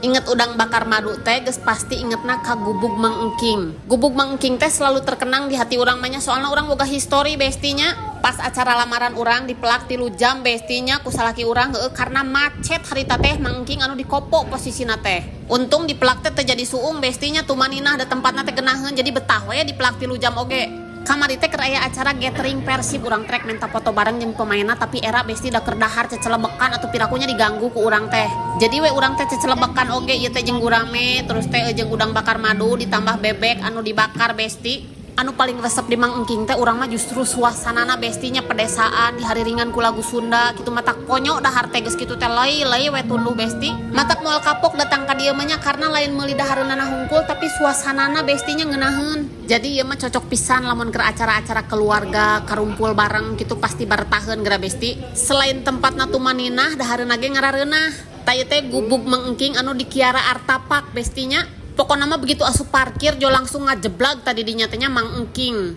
Inget udang bakar madu teh geus pasti ingetna ka Gubug Mang Engking. Gubug Mang Engking teh selalu terkenang di hati urang mah nya, soalna urang boga histori, Besti nya. Pas acara lamaran urang dipelak 3 jam, Besti nya, ku salaki urang, heueuh, karena macet harita teh Mang Engking anu di Kopo posisina teh. Untung dipelak teh teu jadi suung, Besti nya, tumaninah da tempatna teh geunaheun, jadi betah we dipelak 3 jam oge. Kamari teh keur aya acara gathering Persib, urang trek minta foto bareng jeung pemainna, tapi era, Besti, da keur dahar cecelebekan atau pirakunya diganggu ku urang teh. Jadi we urang teh cecelebekan oge ieu teh jeung gurame, terus teh jeung udang bakar madu ditambah bebek anu dibakar, Besti. Anu paling resep di Mang Engking teh urang mah justru suasanana, Besti nya, pedesaan dihariringan ku lagu Sunda gitu, matak konyol dahar teh geus kitu teh lei lei we tunduh, Besti. Matak moal kapok datang ka dieu mah nya, karena lain meuli dahareunana hungkul, tapi suasanana, Besti nya, ngeunaheun. Jadi ieu mah cocok pisan lamun keur acara-acara keluarga, karumpul bareng gitu, pasti baretaheun geura, Besti. Selain tempatna tumaninah, dahareunna ge ngarareunah. Tah, ieu teh Gubug Mang Engking anu di Kiara Artha Park, Besti nya. Pokoknya mah begitu asup parkir jo langsung ngajeblag tadi dinya teh nya Mang Engking.